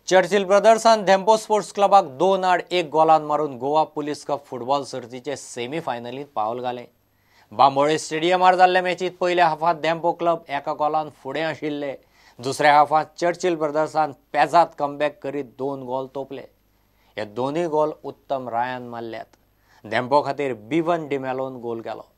Churchill ब्रदर्सान Dempo sports क्लबाक 2-1 गोलान मारून Goa police cup football सर्तीचे सेमीफायनलींत पावल घालें। बांबोळे स्टेडियमार जाल्ले मॅचीत पयल्या हाफांत धेंपो क्लब 1 गोलान फुडें आशिल्ले। दुसऱ्या हाफांत चर्चिल ब्रदर्सान पेजात कमबॅक करीत 2 गोल तोपले। हे दोनूय गोल उत्तम रायान मारल्यात। धेंपो खातीर बिवन डिमेलोन गोल केलो।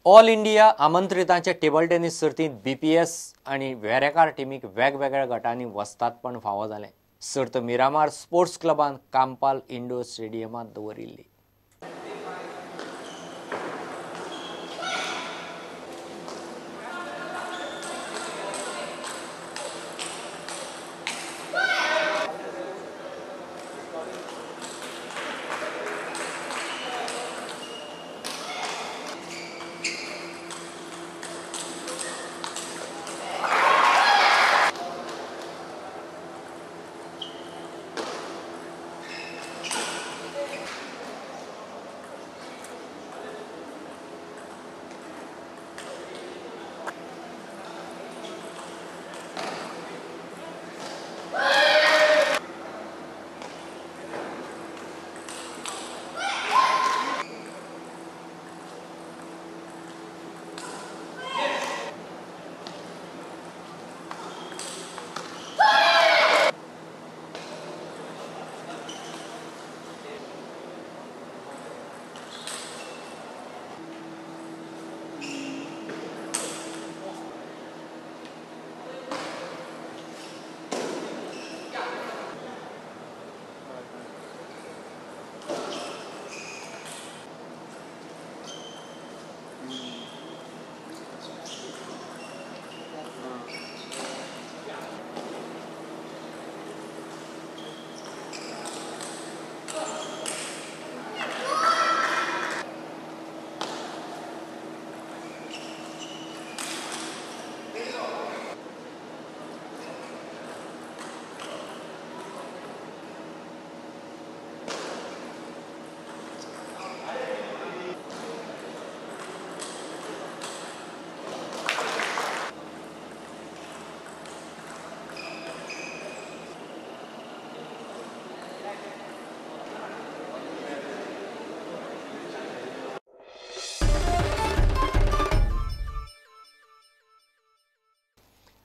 ऑल इंडिया आमंत्रितांच्या टेबल टेनिस सर्तींत बीपीएस आनी वेरेकार टिमीक वेगवेगळ्या गटांनी वस्तादपण फावो जालें। सर्त मिरामार स्पोर्ट्स क्लबान कांपाल इंडोर स्टेडियमांत दवरिल्ली।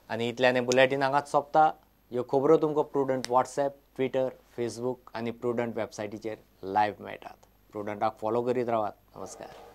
आनी इतल्यान बुलेटीन हांगाच सोंपता। ह्यो खबरो तुमकां प्रुडंट व्हॉट्सएप, ट्विटर, फेसबूक आनी प्रुडंट वेबसायटीचेर लायव्ह मेळटात। प्रुडंटाक फॉलो करीत रावात। नमस्कार।